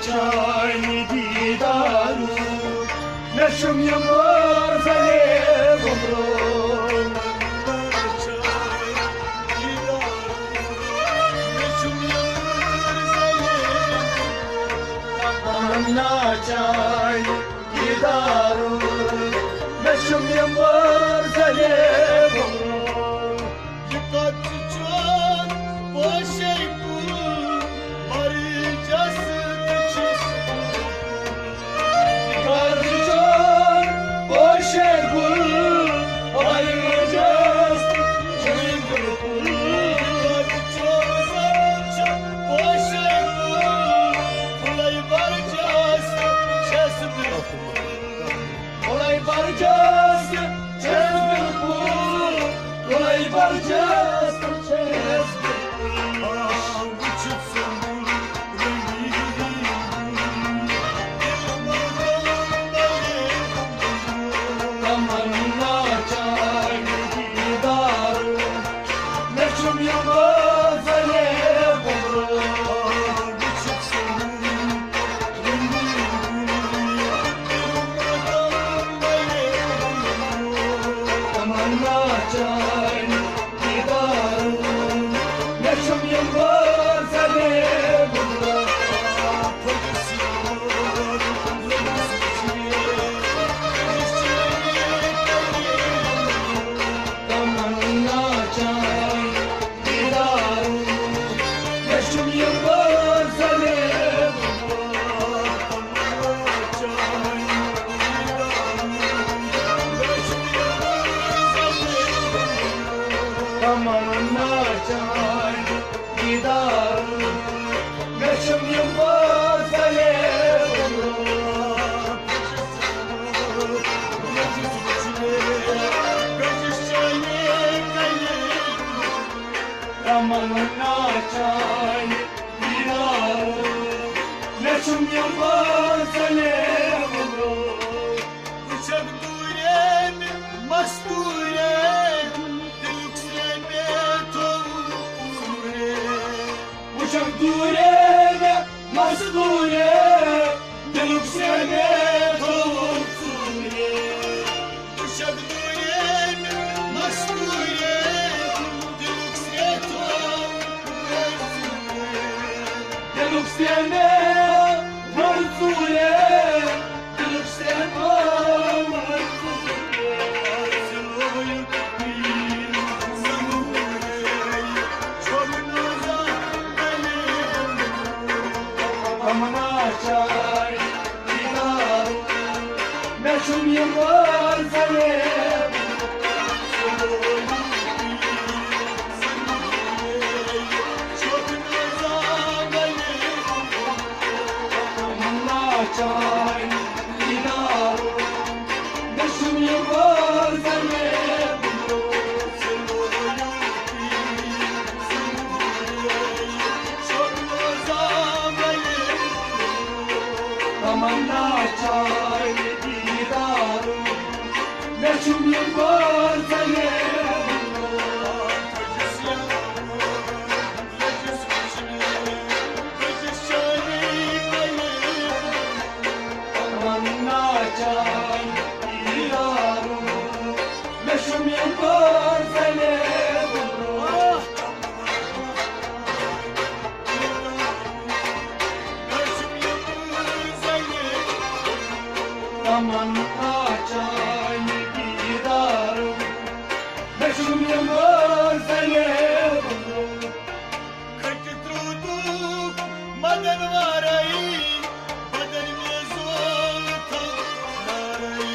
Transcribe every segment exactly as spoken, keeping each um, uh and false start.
چانہِ دیٖدارُک مےٚ چھُم یہِ مٲر زَلے گوٚبرو۔ تمنا چانہِ دیٖدارُک مےٚ چھُم یہِ مٲر زَلے گوٚبرو۔ یہِ کَتھ چھُ چون پوشے کُل، برجس تہٕ چھُس۔ یہِ کَتھ چھُ چون پوشے کُل، برجس تہٕ چھُس بِلکُل۔ یہِ کَتھ چھُ چون پوشے کُل، پھُلے برجس تہٕ چھَس بِلکُل۔ پھُلے برجس تہٕ چھَس بِلکُل، پھُلے برجس تہٕ چھَس بِلکُل۔ آ، وٕچھِتھ سُہ تمنا چانہِ دیٖدارُک مےٚ چھُم یہِ مٲر زَلے گوٚبرو۔ تمنا چانہِ دیٖدارُک مےٚ چھُم یہِ مٲر زَلے گوٚبرو۔ تمنا چانہِ دیٖدارُک مےٚ چھُم یہِ مٲر زَلے گوٚبرو۔ تمنا چانہِ دیٖدارُک مےٚ چھُم یہِ مٲر زَلے گوٚبرو۔ تمنا چانہِ دیٖدارُک مےٚ چھُم یہِ مٲر زَلے گوٚبرو۔ وٕچھکھ دوٗرے مےٚ مستوٗرے، دِلُک سرٛے مےٚ تھوٚوُکھ پوٗرے۔ وٕچھکھ دوٗرے مےٚ مستوٗرے، دِلُک سرٛے مےٚ تھوٚوُکھ ژوٗرے۔ وٕچھکھ دوٗرے مےٚ مستوٗرے، دِلُک سرٛے تھوٚوُکھ ژوٗرے۔ دِلُک سرٛے مےٚ تھوٚوُکھ ژوٗرے۔ تمنا چانہِ دیٖدارُک مےٚ چھُم یہِ مٲر زَلے۔ تمنا چانہِ دیٖدارُک مےٚ چھُم یہِ مٲر زَلے۔ تمنا چانہِ دیٖدارُک مےٚ چھُم یہِ مٲر زَلے۔ تمنا چانہِ دیٖدارُک مےٚ چھُم یہِ مٲر زَلے گوٚبرو۔ تمنا چانہِ دیٖدارُک مےٚ چھُم یہِ مٲر زَلے گوٚبرو۔ کھٹہِ ترٛوو دُکھ مدن وارے، بدن مےٚ زول تھل نارے۔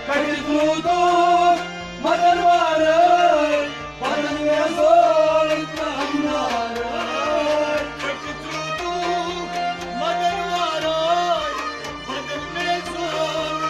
کھٹہِ ترٛوو دُکھ مدن وارے، بدن مےٚ زول تھل نارے۔ کھٹہِ ترٛوو دُکھ مدن وارے، بدن مےٚ زول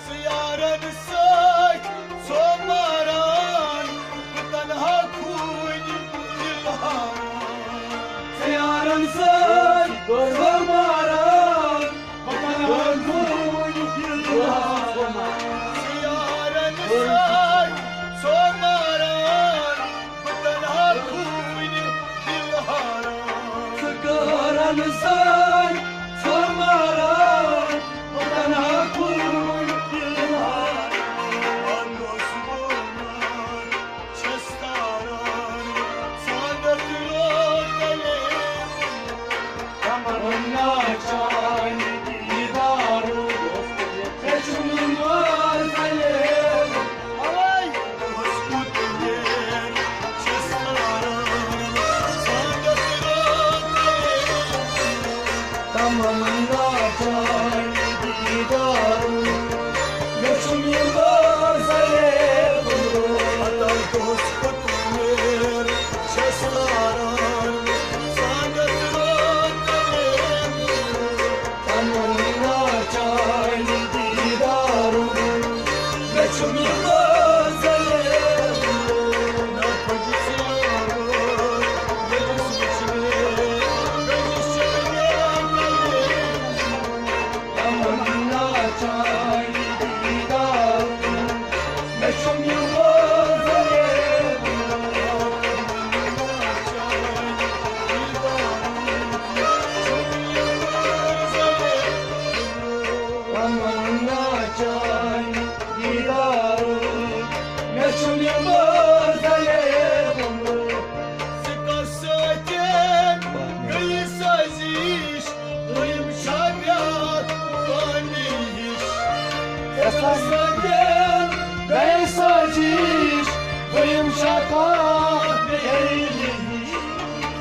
سیارن سۭتۍ ژھۄماران، بہٕ تنہا خوٗنۍ دِل ہاران۔ سیارن سۭتۍ ژھۄماران، بہٕ تنہا خوٗنۍ دِل ہاران۔ سیارن سۭتۍ ژھۄماران، بہٕ تنہا خوٗنۍ دِل ہاران۔ ژٕ کارن سۭتۍ ژھۄماران، بہٕ تنہا خوٗنۍ دِل ہاران۔ اَتھ اوس ووٚنمُت، چھَس تاران، ژھانٛڈَتھ روتلے۔ تمنا چانہِ دیدارُک، مےٚ چھُ میٖمار زلیل۔ اوے! اوسمُت ییر، چھَس تاران، ژھانٛڈَتھ روتلے۔ تمنا چانہِ دیدارُک، مےٚ چھُ میٖمار زلیل۔ عطا دوست پتہٕ میر، چھَس تاران، ژھانٛڈَتھ روتلے۔ تمنا چانہِ دیدارُک، مےٚ چھُ میٖمار زلیل۔ ناخۄش سیاوار، ییٚلہِ سُہ وٕچھِ مےٚ، گژھِ شرمے۔ تمنا چانہِ دیدارُک، مےٚ چھُ میٖمار زلیل۔ تمنا چانہِ دیدارُک، مےٚ چھُ میٖمار زلیل۔ ژٕ کَس سۭتۍ گٔیہِ سٲزِش، دوٚیِم چھا بیٛاکھ پانی ہِش۔ ژٕ کَس سۭتۍ گٔیہِ سٲزِش، دوٚیِم چھا کانٛہہ بیٚیہِ ہِش۔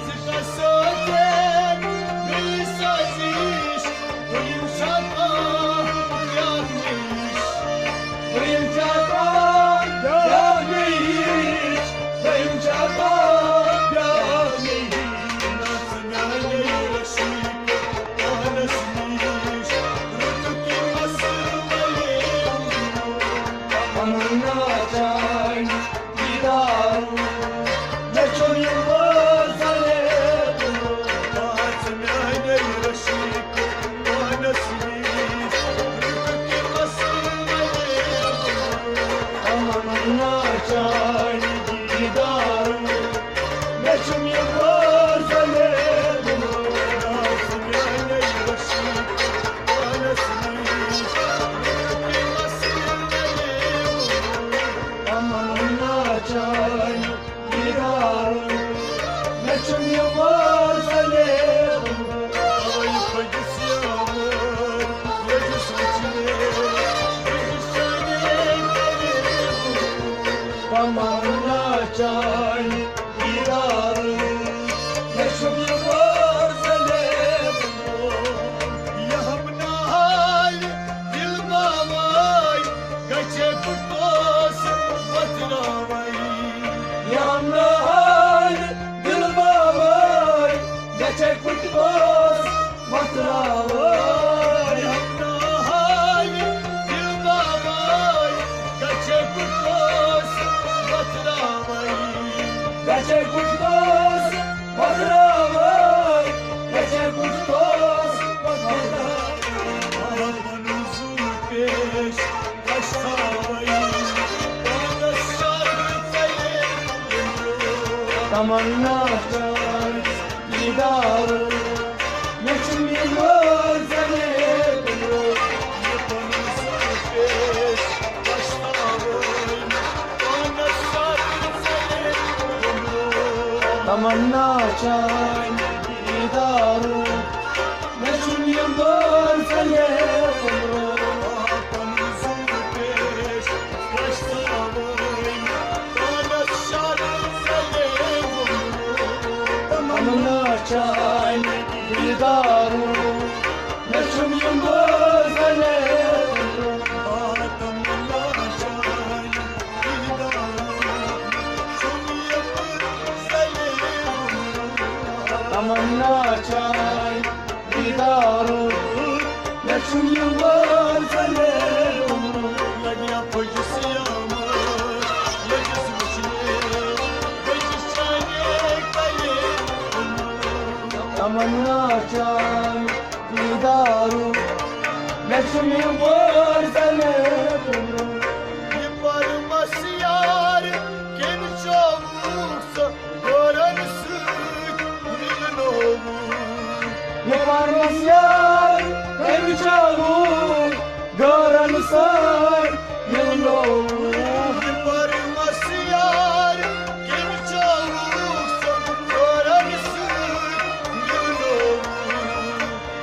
ژٕ کَس سۭتۍ گٔیہِ سٲزِش، دوٚیِم چھا کانٛہہ بیٛاکھ ہِش۔ دوٚیِم چھا کانٛہہ بیٛاکھ ہِش۔ دوٚیِم چھا کانٛہہ بیٛاکھ ہِش۔ نَژ میٛانہِ رشیٖد پانَس نِش، رُتُک یہِ اَصٕل مَلے۔ تمنا چانہِ دیدارُک، مےٚ چھُ میٖمار زلیل۔ نَژ میٛانہِ رشیٖد پانَس نِش، رُتُک یہِ اَصٕل مَلے۔ تمنا چانہِ دیدارُک، مےٚ چھُ میٖمار زلیل۔ نَژ میٛانہِ رشیٖد پانَس نِش، رُتُک یہِ اَصٕل مَلے۔ تمنا چانہِ دیدارُک، مےٚ چھُ میٖمار زلیل۔ اوے پھٔٹِس یاوار، ییٚلہِ سُہ وٕچھِ مےٚ، بہٕ چھُس شرمے۔ تمنا چانہِ دیدارُک، مےٚ چھُ میٖمار زلیل۔ یہِ ہم نہ حالہِ دِل باوَے، گژھِ کُٹھوس وۄتھراوَے۔ یہِ ہم نہ حالہِ دِل باوَے، گژھِ کُٹھوس وۄتھراوَے۔ یہِ ہم نہ حالہِ دِل باوَے، گژھِ کُٹھوس وۄتھراوَے۔ گژھِ کُٹھوس وۄتھراوَے، گژھِ کُٹھوس وۄتھراوَے۔ پَنُن زُو پیش تمنا چانہِ دیدارُک، مےٚ چھُ میٖمار زلیل۔ تمنا چانہِ دیدارُک، مےٚ چھُ میٖمار زلیل۔ تمنا چانہِ دیدارُک، مےٚ چھُ میٖمار زلیل۔ تمنا چانہِ دیدارُک، یِوان زَنہِ لَگہِ یا پھٔجِس یامہٕ، لٔجِس وٕچھنہِ، بٔجِس چانہِ کَلہِ۔ تمنا چانہِ دیدارُک، مےٚ چھُم یہِ وٲر زَنہِ۔ یہِ پرمس یار کٔمۍ چووُکھ ژٕ غٲرن سۭتۍ مِلنووُکھ؟ یہِ پرمس یار کٔمۍ چووُکھ غٲرن سۭتۍ مِلنووُکھ؟ یہِ پرمس یار کٔمۍ چووُکھ ژٕ غٲرن سۭتۍ مِلنووُکھ؟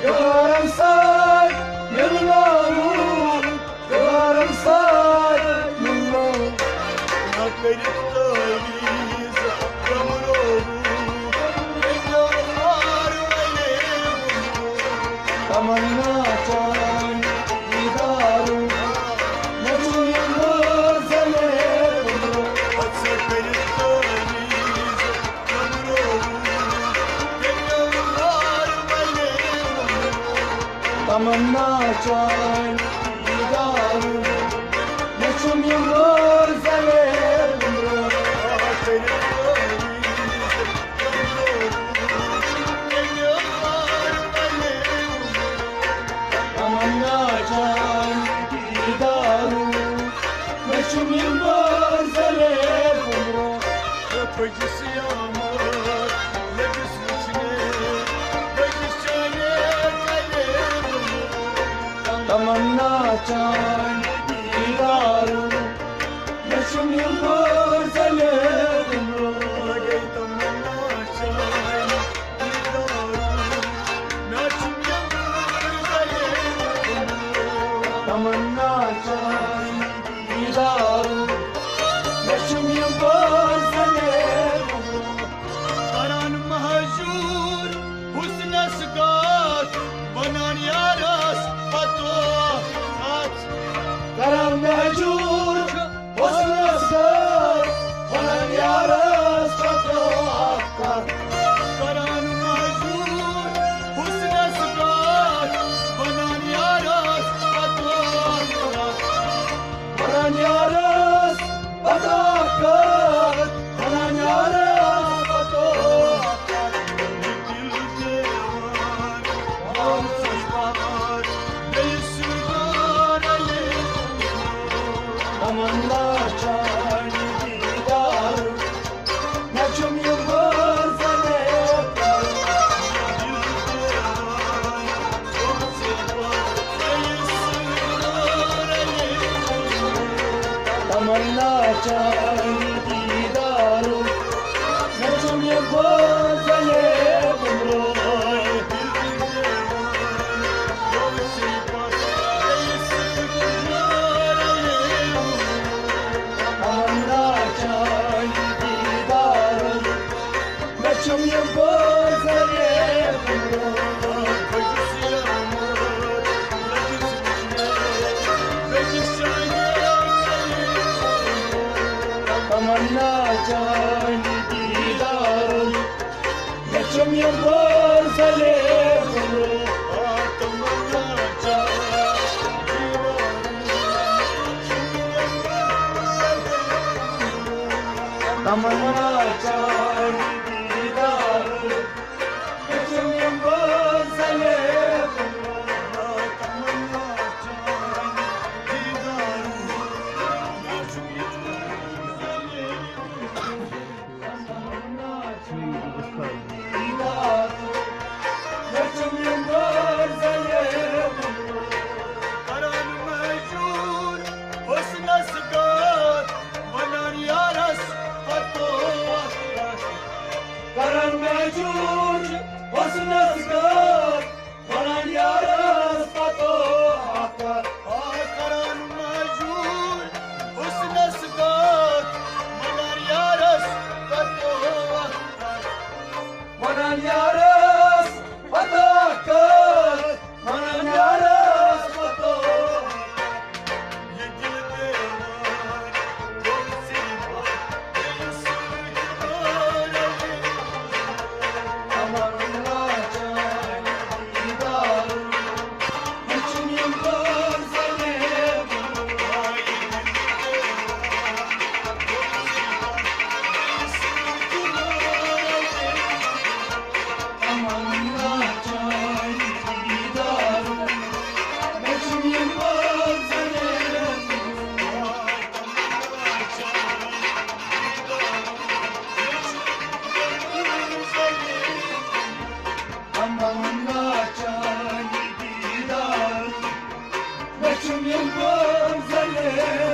غٲرن سۭتۍ مِلنووُکھ؟ غٲرن سۭتۍ مِلنووُکھ؟ نہ کٔرِتھ تعویٖذ کمرووُکھ، مےٚ پیوٚو ہار وَنے وُنوُکھ۔ تمنا چانہِ دیدارُک، مےٚ چھُ یہِ وٲر زَنہِ وُنوُکھ۔ اَتھ سا کٔرِتھ تعویٖذ تمنا چانہِ دیدارُک، مےٚ چھُم یہِ وٲر زَنہِ۔ تمنا چانہِ دیدارُک، مےٚ چھُم یہِ وٲر زَنہِ۔ پھٔجِس یامہٕ، لٔجِس وٕچھنہِ، لٔجِس چانہِ کَلہِ۔ تمنا چانہِ دیدارُک، مےٚ چھُم یہِ وٲر زَنہِ۔ لَگے تمنا چانہِ دیدارُک، مےٚ چھُم یہِ وٲر زَنہِ۔ تمنا چانہِ دیدارُک، مےٚ چھُم یہِ وٲر زَنہِ۔ کران مہجوٗر حُسنَس گاش، وَنان یارَس پَتو اَتھ۔ کران مہجوٗر حُسنَس گاش، وَنان یارَس پَتو اَتھ۔ کران مہجوٗر حُسنَس گاش، وَنان یارَس پَتو اَتھ۔ وَنان یارَس پَتو اَتھ۔ وَنان یارَس پَتو اَتھ۔ تمنا چانہِ دیدارُک، مےٚ چھُم یہِ وٲر زَنہِ۔ تمنا چانہِ دیدارُک، مےٚ چھُم یہِ وٲر زَنہِ۔ تمنا چانہِ دیدارُک، مےٚ چھُم یہِ وٲر زَنہِ۔ تمنا چانہِ دیدارُک، مےٚ چھُم یہِ وٲر زَنہِ۔ تمنا چانہِ دیدارُک، مےٚ چھُم یہِ وٲر زَنہِ۔ کران مہجور حسنس گار، ونان یارس پتو چھُم ییٚلہِ بہٕ زَنہِ